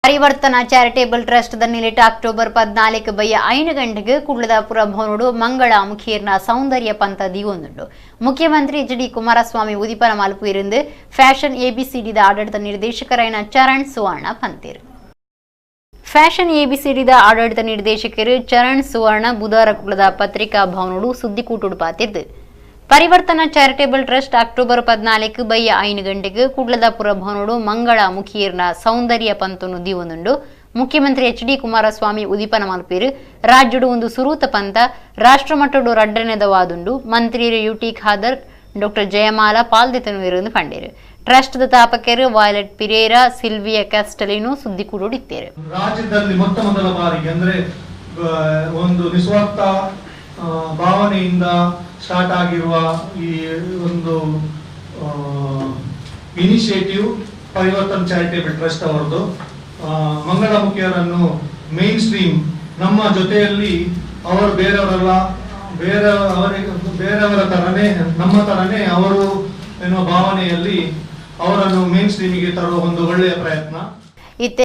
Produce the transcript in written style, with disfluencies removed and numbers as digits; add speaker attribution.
Speaker 1: ಪರಿವರ್ತನಾ charitable trust ದ ನಿಲೆಟ್ ಅಕ್ಟೋಬರ್ 14 ಬಯ್ಯ 5 ಗಂಟೆಗೆ ಕುಡ್ಲದ ಪುರಭವನೋಡು ಮಂಗಳ ಮುಖಿಯರ್ನ ಸೌಂದರ್ಯ ಪಂತ ದಿಗೊಂದುಂಡು. ಮುಖ್ಯಮಂತ್ರಿ ಎಚ್ ಡಿ ಕುಮಾರಸ್ವಾಮಿ ಉದಿಪನ ಮಲ್ಪುವಿರಂದು ಫ್ಯಾಷನ್ ಎಬಿಸಿಡಿದ ಆಡಳಿತ ನಿರ್ದೇಶಕರಾಯನ ಚರಣ್ ಸುವರ್ಣ ಪಂತೇರು. ಫ್ಯಾಷನ್ ಎಬಿಸಿಡಿದ ಆಡಳಿತ ನಿರ್ದೇಶಕರು ಚರಣ್ ಸುವರ್ಣ ಬುಧವಾರ ಕುಡ್ಲದ ಪತ್ರಿಕಾ ಭವನೋಡು ಸುದ್ದಿಕೂಟುಡು ಪಾತಿದ್ದು, ಪರಿವರ್ತನಾ ಚಾರಿಟೇಬಲ್ ಟ್ರಸ್ಟ್ ಅಕ್ಟೋಬರ್ 14 ಬಯ್ಯ 5 ಗಂಟೆಗೆ ಕುಡ್ಲದ ಪುರಭವನೋಡು ಮಂಗಳ ಮುಖಿಯರ್ನ ಸೌಂದರ್ಯ ಪಂತನು ದಿವೊಂದುಂಡು. ಮುಖ್ಯಮಂತ್ರಿ ಎಚ್ ಡಿ ಕುಮಾರಸ್ವಾಮಿ ಉದಿಪನ ಮಲ್ಪೀರು. ರಾಜ್ಯಡು ಒಂದು ಸುರೂತ ಪಂತ, ರಾಷ್ಟ್ರಮಟ್ಟಡು ರಡ್ಡನೆದವಾದುಂಡು. ಮಂತ್ರಿ ಯುಟಿ ಖಾದರ್, ಡಾಕ್ಟರ್ ಜಯಮಾಲ ಪಾಲ್ದೆತನು ಪಂಡೇರು. ಟ್ರಸ್ಟ್ the ತಾಪಕರು ವಾಯ್ಲೆಟ್ ಪಿರೇರಾ, ಸಿಲ್ವಿಯಾ ಕ್ಯಾಸ್ಟಲಿನೋ ಸುದ್ದಿಕೂಡುಡಿತ್ತೇರು.
Speaker 2: ರಾಜ್ಯದಲ್ಲಿ ಮೊಟ್ಟ ಮೊದಲ ಬಾರಿಗೆ ಅಂದ್ರೆ ಒಂದು ನಿಸ್ವಾರ್ಥ ಭಾವನೆಯಿಂದ ಸ್ಟಾರ್ಟ್ ಆಗಿರುವ ಈ ಒಂದು ಇನಿಷಿಯೇಟಿವ್ ಪರಿವರ್ತನ್ ಚಾರಿಟೇಬಲ್ ಟ್ರಸ್ಟ್ ಅವರದ್ದು. ಮಂಗಳಮುಖಿಯರನ್ನು ಮೇನ್ ಸ್ಟ್ರೀಮ್, ನಮ್ಮ ಜೊತೆಯಲ್ಲಿ ಅವರು ಬೇರೆಯವರಲ್ಲ, ಬೇರೆ ಅವರಿಗೆ ಬೇರೆಯವರ ತರನೇ ನಮ್ಮ ತರನೇ ಅವರು ಎನ್ನುವ ಭಾವನೆಯಲ್ಲಿ ಅವರನ್ನು ಮೇನ್ ಸ್ಟ್ರೀಮಿಗೆ ತರುವ ಒಂದು ಒಳ್ಳೆಯ ಪ್ರಯತ್ನ.
Speaker 1: ಇತ್ತೆ